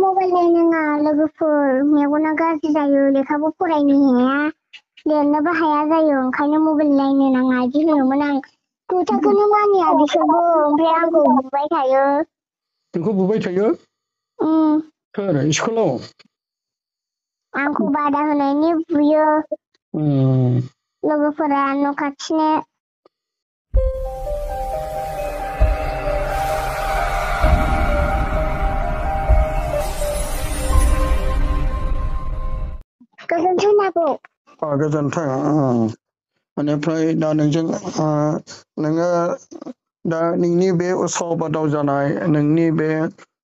mobile नायनाङा लोगोफोर मेगना गाज्रि जायो लेखाबो फरायनो हाया लिरनोबो हाया जायो ओंखायनो मबाइल नायनो नाङा बिदि होनोमोन आं खोथाखौनो मानिया बिसोरबो ओमफ्राय आंखौ बुबाय थायो नोंखौ बुबाय थायो सोर स्कुलाव आंखौ बादा होनायनि बुयो लोगोफोरा न' खाथिनि गोजोन्थों आबौ गोजोन्थों बेनिफ्राय दा नोंजों नोङो दा नोंनि बे उसाव बादाव जानाय नोंनि बे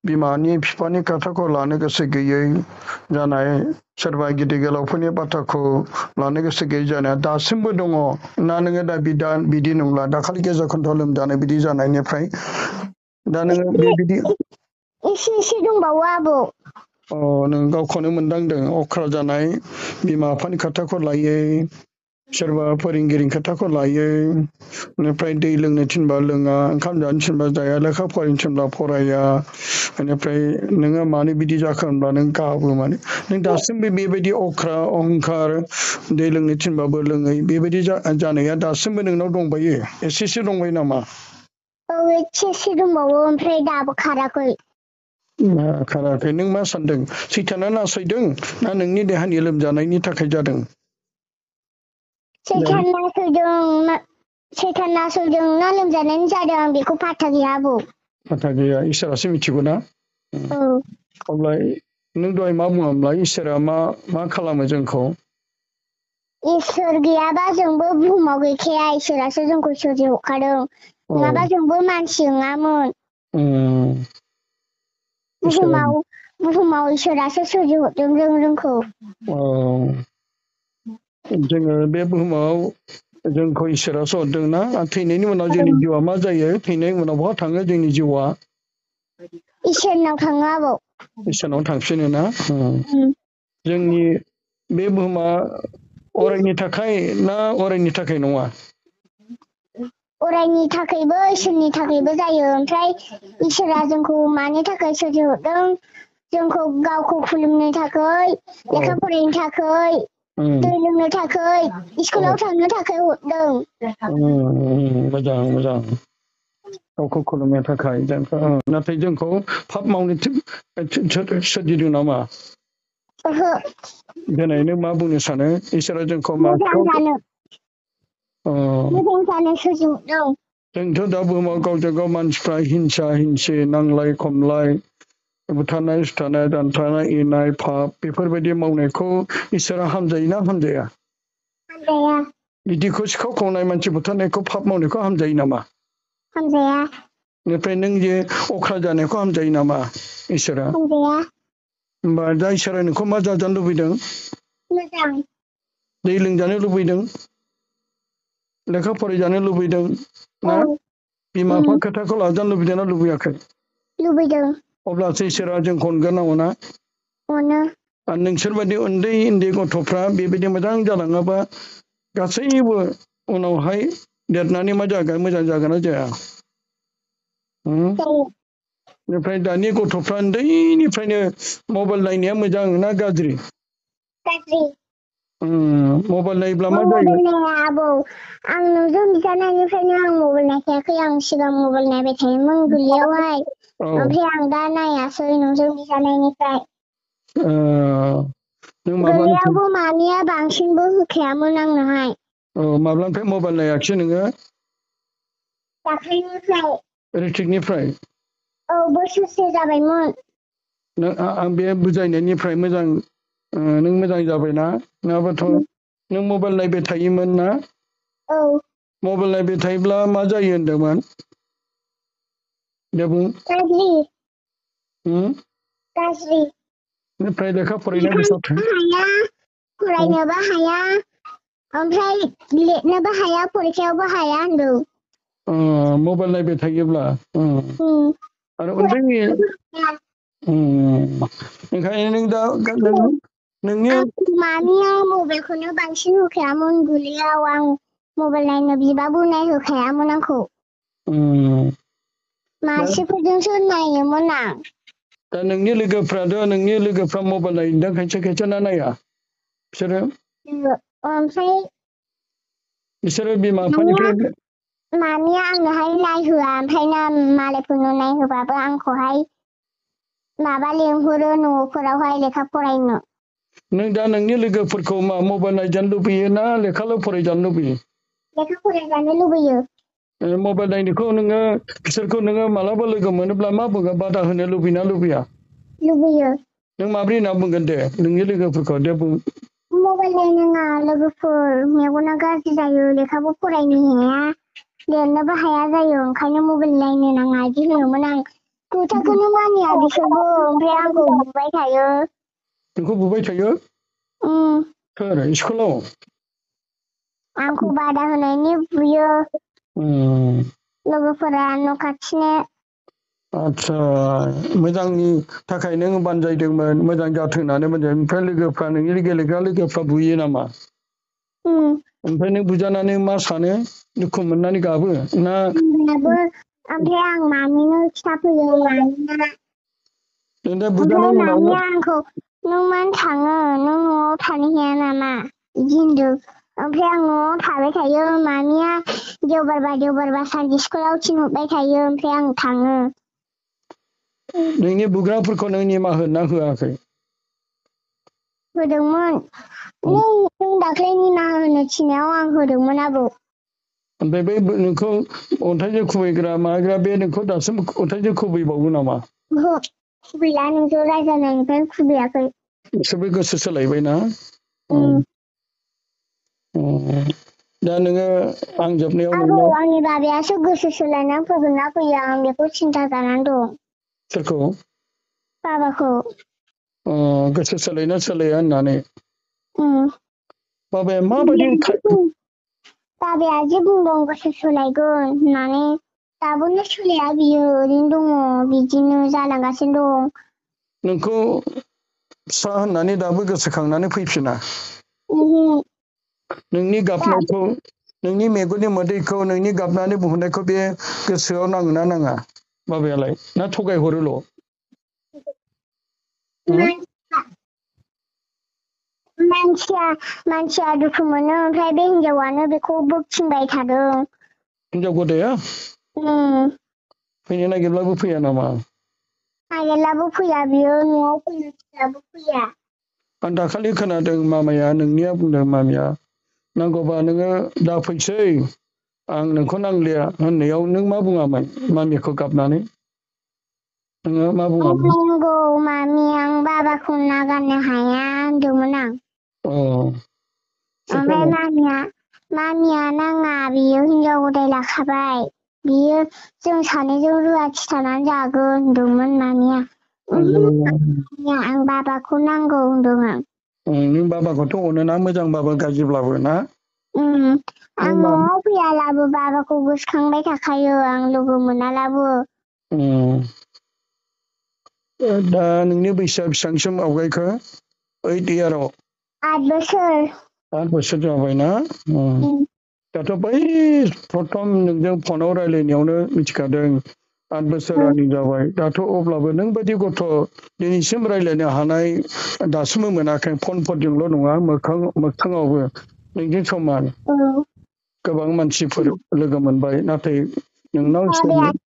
बिमानि बिफानि खोथाखौ लानो गोसो गैयै जानाय सोरबा गिदिर गोलावफोरनि बाथ्राखौ लानो गोसो गैयै जानाया दासिमबो दङ ना नोङो दा बिदि नंला दाखालि गेजेर खन्थाव लोमजानाय बिदि जानायनिफ्राय दा नोङो बेबायदि एसे दंबावो आबौ नों गावखौनो मोनदांदों अख्रा जानाय बिमा बिफानि खोथाखौ लायै सोरबा फोरोंगिरिनि खोथाखौ लायै बेनिफ्राय दै लोंनो थिनबा लोङा ओंखाम जानो थिनबा जाया लेखा फरायनो थिनबा फराया बेनिफ्राय नोङो मानो बिदि जाखो होनबा नों गाबो माने नों दासिमबो बेबायदि अख्रा अहंखार दै लोंनो थिनबाबो लोङै बेबायदि जानाया दासिमबो नोंनाव दंबायो एसेसो दंबायो नामा एसे दंबावो ओमफ्राय दाबो खाराखै खाराखै नों मा सानदों सैताना नासयदों ना नोंनि देहानि लोमजानायनि थाखाय जादों सैतान नासयदों ना लोमजानायनि जादों आं बेखौ फात्ता गैया आबौ फात्ता गैया इसोरासो मिथिगौ ना अब्ला नों दहाय मा बुङामोनलाय इसोरा मा खालामो जोंखौ इसोर गैयाबा जोंबो बुहुमाव गैखाया इसोरासो जोंखौ सोरजिहरखादों नङाबा जोंबो मानसि नङामोन बुहुमाव इसोरासो सोरजिहरदों जोंखौ जोङो बे बुहुमाव जोंखौ इसोरासो हरदोंना थैनायनि उनाव जोंनि जिउआ मा जायो थैनायनि उनाव बहा थाङो जोंनि जिउआ इसोरनाव थाङो आबौ इसोरनाव थांफिनो ना जोंनि बे बुहुमा अरायनि थाखाय ना अरायनि थाखाय नङा अरायनि थाखायबो इसोरनि थाखायबो जायो ओमफ्राय इसोरा जोंखौ मानि थाखाय सोरजिहरदों जोंखौ गावखौ खुलुमनो थाखाय लेखा फरायनो थाखाय दै लोंनो थाखाय स्कुलाव थांनो थाखाय हरदों मोजां गावखौ खुलुमनो थाखाय नाथाय जोंखौ पाप मावनो सोरजिदों नामा दिनै नों मा बुंनो सानो इसोरा जोंखौ जोंथ' दा बुहुमाव गावजों गाव मानसिफ्रा हिंसा हिंसि नांलाय खमलाय बुथारनाय सुथारनाय दानथारनाय इनाय पाप बेफोरबायदि मावनायखौ इसोरा हामजायोना हामजाया बिदिखौ सिखाव खावनाय मानसि बुथारनायखौ पाप मावनायखौ हामजायो नामा हामजाया बेनिफ्राय नों जे अख्रा जानायखौ हामजायो नामा इसोरा हामजाया होमबा दा इसोरा नोंखौ मा जाजानो लुबैदों मोजां दै लोंजानो लुबैदों लेखा फरायजानो लुबैदों ना बिमा बिफा खोथाखौ लाजानो लुबैदों ना लुबैयाखै लुबैदों अब्लासो इसोरा जोंखौ अनगोन ना अना अनो नोंसोरबायदि उन्दै उन्दै गथ'फ्रा बेबायदि मोजां जालाङोबा गासैबो उनावहाय देरनानै मा जागोन मोजां जागोन ना जाया बेनिफ्राय दानि गथ'फ्रा उन्दैनिफ्रायनो मबाइल नायनाया मोजां ना गाज्रि मबाइल नायोब्ला मा जायो आबौ आं नोंजों बिजानायनिफ्रायनो आं मबाइल नायखायाखै आं सिगां मबाइल नायबाय थायोमोन गोरलैयावहाय ओमफ्राय आं दा नायासै नोंजों बिजानायनिफ्राय गोरलैयावबो मामिया बांसिनबो होखायामोन आंनोहाय माब्लानिफ्राय मबाइल नायाखिसै नोङो दाख्लैनिफ्राय रिटिकनिफ्राय बोसोरसे जाबायमोन आं बे बुजायनायनिफ्राय मोजां नों मोजां जाबायना नङाबाथ' नों मबाइल नायबाय थायोमोन ना मबाइल नायबाय थायोब्ला मा जायो होनदोंमोन दे बुं गाज्रि ओमफ्राय लेखा फरायनाय फरायनोबो हाया ओमफ्राय लिरनोबो हाया फरिखायावबो हाया होनदों मबाइल नायबाय थायोब्ला आरो उन्दै ओंखायनो नों दा नोंनि मामिया मबाइलखौनो बांसिन होखायामोन गोरलैयाव आं मबाइल नायनो बिबाबो नायहोखायामोन आंखौ मानसिफोरजोंसो नायोमोन आं दा नोंनि लोगोफ्रा मबाइल नायदों खायसे ना नाया बिसोरो ओमफ्राय बिसोरो बिमा बिफानिफ्राय मामिया आंनोहाय नायहोआ ओमफ्राय ना मालायफोरनो नायहोबाबो आंखौहाय माबा लेंहरो न'फोरावहाय लेखा फरायनो नों दा नोंनि लोगोफोरखौ मा मबाइल नायजानो लुबैयो ना लेखाल' फरायजानो लुबैयो लेखा फरायजानो लुबैयो मबाइल नायनायखौ नोङो बिसोरखौ नोङो मालाबा लोगो मोनोब्ला मा बुंगोन बादा होनो लुबैना लुबैया लुबैयो नों माब्रै होनना बुंगोन दे नोंनि लोगोफोरखौ दे बुं मबाइल नायनाङा लोगोफोर मेगना गाज्रि जायो लेखाबो फरायनो हाया लिरनोबो हाया जायो ओंखायनो मबाइल नायनो नाङा बिदि होनोमोन आं खोथाखौनो मानिया बिसोरबो ओमफ्राय आंखौ बुबाय थायो नोंखौ बुबाय थायो सोर स्कुलाव आंखौ बादा होनायनि बुयो लोगोफोरा न' खाथिनि आच्छा मोजांनि थाखाय नों बानजायदोंमोन मोजां जाथों होननानै ओमफ्राय लोगोफ्रा नोंनि गेलेग्रा लोगोफ्रा बुयो नामा ओमफ्राय नों बुजानानै मा सानो दुखु मोननानै गाबो ना ओमफ्राय आं मामिनो खिथाफैयो ओमफ्राय मामिया आंखौ नों मानो थाङो नों न'आव थानो हाया नामा बिदि होनदों ओमफ्राय आं न'आव थाबाय थायो मामिया देवबारबा सानडे स्कुलाव थिनहरबाय थायो ओमफ्राय आं थाङो नोंनि बुग्राफोरखौ नों निमाहा होना होआखै होदोंमोन नों दाख्लै निमाहा होनो थिननायाव आं होदोंमोन आबौ ओमफ्राय बे नोंखौ अन्थाइजों खुबैग्रा माग्रा बे नोंखौ दासिम अन्थाइजों खुबैबावो नामा खुबैला नोंजों रायजानायनिफ्राय खुबैयाखै बिसोरबो गोसो सोलायबायना दा नोङो आं जोबनायाव नोंनाव आंनि बाबायासो गोसो सोलायनानै फैगोन ना फैया आं बेखौ सिन्था जानानै दं सोरखौ बाबाखौ गोसो सोलायना सोलाया होननानै बाबाया माबायदि बाबाया जे बुंदों गोसो सोलायगोन होननानै दाबोनो सोलाया बियो ओरैनो दङ बिदिनो जालांगासिनो दं नोंखौ फिसा होननानै दाबो गोसोखांनानै फैफिना नोंनि गाबनायखौ नोंनि मेगननि मोदैखौ नोंनि गाबनानै बुंहरनायखौ बे गोसोआव नाङोना नाङा बाबायालाय ना थगाय हरोल' मानसिया दुखु मोनो ओमफ्राय बे हिनजावानो बेखौ बोथिंबाय थादों हिनजाव गदाया फैनो नागिरब्लाबो फैया नामा नागिरब्लाबो फैया बियो न'आव फैनो थिनब्लाबो फैया आं दाखालि खोनादों मामाया नोंनिया बुंदों मामिया नांगौबा नोङो दा फैसै आं नोंखौ नांलिया होननायाव नों मा बुङामोन मामिखौ गाबनानै नोङो मा बुङामोन नंगौ मामि आं बाबाखौ नागारनो हाया होनदोंमोन आं ओमफ्राय मामिया नाङा बियो हिनजाव गदाय लाखाबाय बियो जों सानैजों रुवाथि थानानै जागोन होनदोंमोन मामिया आं बाबाखौ नांगौ होनदों आं नों बाबाखौथ' अनोना मोजांबाबो गाज्रिब्लाबो ना आं न'आव फैयालाबो बाबाखौ गोसोखांबाय थाखायो आं लोगो मोनालाबो दा नोंनि बैसोआ बेसेबांसिम आवगायखो 8 इयाराव 8 बोसोर जाबायना दाथ' बै प्रथम नोंजों फनाव रायलायनायावनो मिथिखादों 8 बोसोर रानिं जाबाय दाथ' अब्लाबो नों बायदि गथ' दिनैसिम रायलायनो हानाय दासिमबो मोनाखै फनफोरजोंल' नङा मोगथाङावबो नोंजों समान गोबां मानसिफोर लोगो मोनबाय नाथाय नोंनाव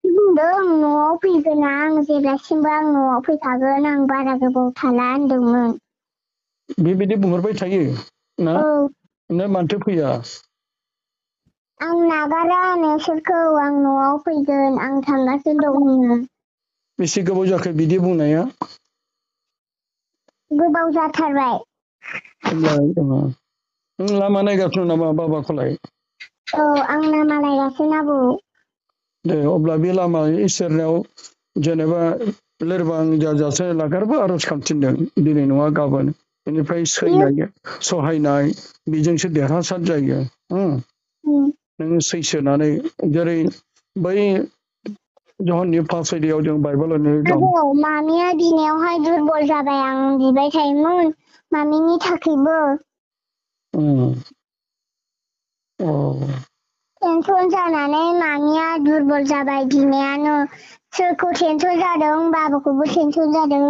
बुंदों न'आव फैगोन आं जेब्लासिमबो आं न'आव फैखागोन आं बारा गोबाव थाला होनदोंमोन बेबायदि बुंहरबाय थायो ना मानोथो फैया आं नागारा नोंसोरखौ आं न'आव फैगोन आं थांगासिनो दं बेसे गोबाव जाखो बिदि बुंनाया गोबाव जाथारबाय नों लामा नायगासिनो नामा बाबाखौलाय आं लामा नायगासिनो आबौ दे अब्ला बे लामा इसोरनाव जेनेबा लोरबां जाजासे लागारबो आर'ज खालामथिनदों दिनै नङा गाबोन बेनिफ्राय सहायनाय बेजोंसो देरहासार जायो नों सैसोनानै जेरै बै जहननि फासयदियाव जों बाइबेल मामिया बिनायावहाय दुरबल जाबाय आं बिबाय थायोमोन मामिनि थाखायबो टेनसन जानानै मामिया दुरबल जाबाय बिमायानो सोरखौ टेनसन जादों बाबाखौबो टेनसन जादों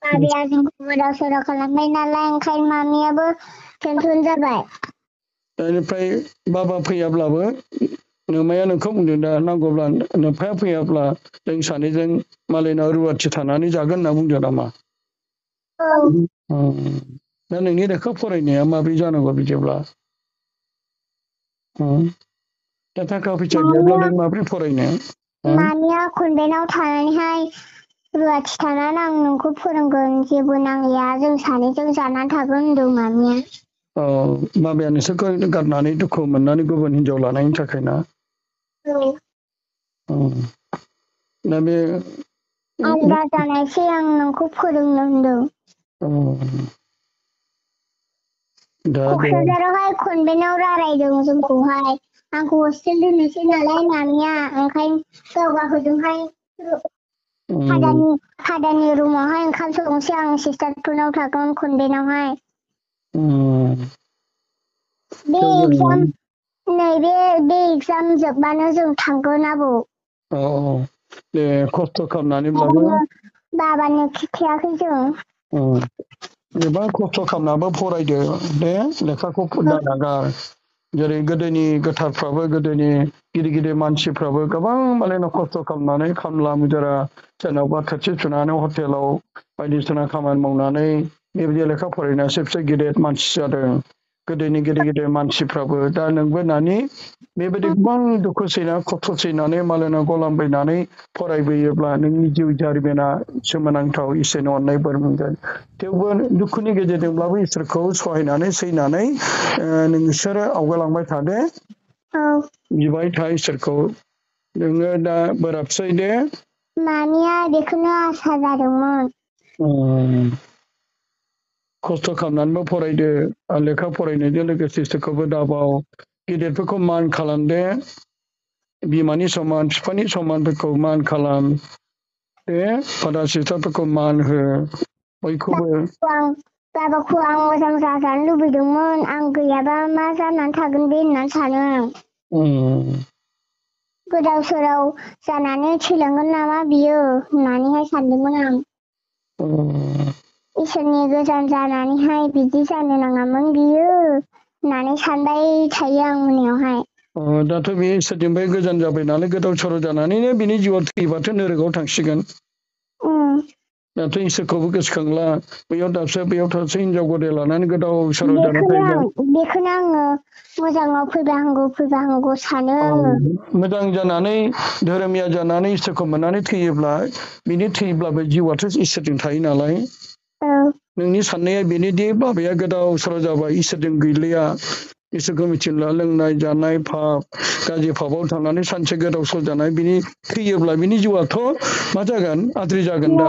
बाबाया जोंखौ गोदाव सोराव खालामबाय नालाय ओंखायनो मामियाबो टेनसन जाबाय बेनिफ्राय बाबा फैयाब्लाबो नोमाया नोंखौ बुंदों दा नांगौब्ला नोमफाया फैयाब्ला जों सानैजों मालायनाव रुवाथि थानानै जागोन होनना बुंदों नामा दा नोंनि लेखा फरायनाया माबोरै जानांगौ बिदिब्ला दा थाखा फैसा गैयाब्ला नों माबोरै फरायनो मामिया कनभेन्टआव थानानैहाय रुवाथि थानानै आं नोंखौ फोरोंगोन जेबो नांलिया जों सानैजों जानानै थागोन होनदों मामिया बाबाया नोंसोरखौ गारनानै दुखु मोननानै गुबुन हिनजाव लानायनि थाखाय ना दा बे आलदा जानायसै आं नोंखौ फोरोंनो होनदों क'क्राझारावहाय कनभेन्टआव रायलायदों जोंखौहाय आंखौ हस्टेल दोननोसै नालाय मामिया ओंखायनो दावगाहोदोंहाय फादारनि रुमावहाय ओंखाम संसै आं सिस्टारफोरनाव थागोन कनभेन्टआवहाय बे एग्जाम जोबबानो जों थांगोन आबौ दे खस्थ' खालामनानैब्लाबो बाबानो खिथायाखै जों गोबां खस्थ' खालामनाबो फरायदो दे लेखाखौ दानागार जेरै गोदोनि गोथारफ्राबो गोदोनि गिदिर गिदिर मानसिफ्राबो गोबां मालायनाव खस्थ' खालामनानै खामला मुजिरा सोरनावबा थोरसि सुनानै हटेलाव बायदिसिना खामानि मावनानै बेबायदि लेखा फरायनासो बिसोर गिदिर मानसि जादों गोदोनि गिदिर गिदिर मानसिफ्राबो दा नोंबो नानि बेबायदि गोबां दुखु सैना खस्थ' सैनानै मालायनाव गलामबायनानै फरायबोयोब्ला नोंनि जिउ जारिमिना सोमोनांथाव इसोरनि अननाय बोर मोनगोन थेवबो दुखुनि गेजेरजोंब्लाबो इसोरखौ सहायनानै सैनानै नोंसोरो आवगायलांबाय थादो बिबाय था इसोरखौ नोङो दा बोराबसै दे मामिया बेखौनो आसा जादोंमोन खस्थ' खालामनानैबो फरायदो लेखा फरायनायजों लोगोसे इसोरखौबो दाबाव गिदिरफोरखौ मान खालामदो बिमानि समान बिफानि समानफोरखौ मान खालाम दे फादार सिस्टारफोरखौ मान हो बयखौबो बाबाखौ आं मोजां जाजानो लुबैदोंमोन आं गैयाबा मा जानानै थागोन बे होननानै सानो आं गोदाव सोराव जानानै थैलांगोन नामा बियो होननानैहाय सानदोंमोन आं इसोरनि गोजान जानानैहाय बिदि जानो नाङामोन बियो होननानै सानबाय थायो आं मोनायावहाय दाथ' बे इसोरनिफ्राय गोजान जाबाय नालाय गोदाव सोराव जानानैनो बिनि जिउआव थैबाथ' नोरगआव थांसिगोन दाथ' इसोरखौबो गोसोखांला बैयाव दाबसे बैयाव थाबसे हिनजाव गदाय लानानै गोदाव सोराव जानानै बेखौनो आङो मोजाङाव फैबाहांगौ सानो आङो मोजां जानानै धोरोमिया जानानै इसोरखौ मोननानै थैयोब्ला बिनि थैब्लाबो जिउआथ' इसोरजों थायो नालाय नोंनि साननाया बेनोदि बाबाया गोदाव सोराव जाबाय इसोरजों गैलिया इसोरखौ मिथिला लोंनाय जानाय पाप गाज्रि पापाव थांनानै सानसे गोदाव सोराव जानाय बिनि थैयोब्ला बिनि जिउआथ' मा जागोन आद्रि जागोन दा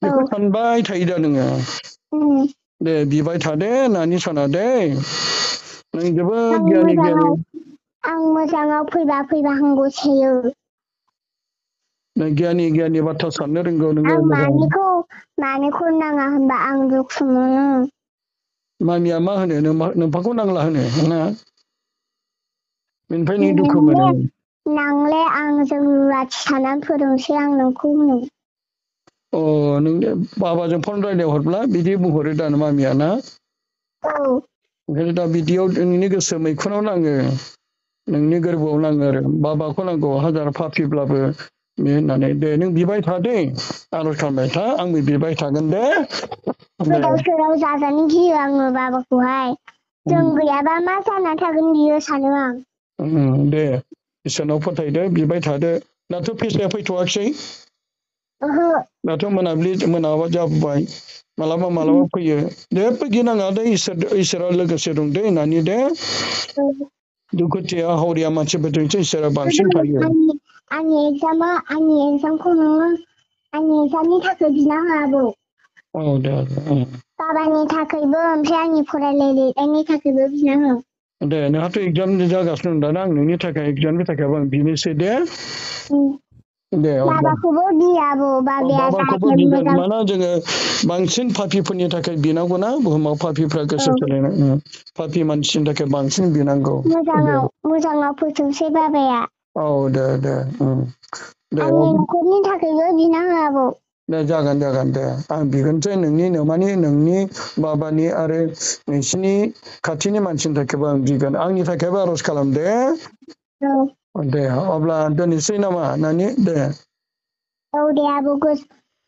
बेखौ सानबाय थायो दा नोङो दे बिबाय थादे नानि सना दे नों जोबोद गियानि आं मोजाङाव फैबाहांगौसोयो गियानि बाथ्रा साननो रोंगौ नोङो आं मानिखौ नाङा होनबा आं दुखु मोनो मामिया मा होनो नोम्फाखौ नांला होनो ना बेनिफ्राय नों दुखु मोनो नांले आंजों रुवाथि थानानै फोरोंसै आं नोंखौ होनो नों बाबाजों फन रायलाय हरब्ला बिदि बुंहरो दा मामिया ना ओंखायनो दा बिदियाव नोंनि गोसो मैखुनाव नाङो नोंनि गोरबोआव नाङो आरो बाबाखौ नांगौ हाजार पापिब्लाबो बे होननानै दे नों बिबाय था दे आरज खालामबाय था आंबो बिबाय थागोन दे गोदाव सोराव जाजानो गियो आङो बाबाखौहाय जों गैयाबा मा जाना थागोन बियो सानो आं दे इसोरनाव फोथायदो बिबाय थादो दाथ' फैसाया फैथ'वाखिसै दाथ' मोनाबा जाबाय मालाबा फैयो जेबो गिनाङा दे इसोरा लोगोसे दं दे होननानै दे दुखुथिया हावरिया मानसिफोरजोंसो इसोरा बांसिन थायो आंनि एग्जामखौ नोङो आंनि एग्जामनि थाखाय बिना हो आबौ दे बाबानि थाखायबो ओमफ्राय आंनि फरायनाय लिरनायनि थाखायबो बिना हो दे नोंहाथ' एग्जाम जागासिनो दं दाना आं नोंनि थाखाय एग्जामनि थाखायबो आं बिनोसै दे बाबाखौबो गियो आबौ बाबाखौबो गिगोन माना जोङो बांसिन पापिफोरनि थाखाय बिनांगौना बुहुमाव पापिफ्रा गोसो थोलायनाय पापि मानसिनि थाखाय बांसिन बिनांगौ मोजाङाव फैथोंसै बाबाया औ दे दे दे आंनि न'खरनि थाखायबो बिना हो आबौ दे जागोन दे आं बिगोनसै नोंनि नोमानि नोंनि बाबानि आरो नोंसिनि खाथिनि मानसिनि थाखायबो आं बिगोन आंनि थाखायबो आर'ज खालाम दे दे अब्ला दोननोसै नामा नानि दे औ दे आबौ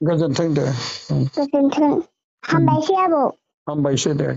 गोजोन्थों दे गोजोन्थों हामबायसै आबौ हामबायसै दे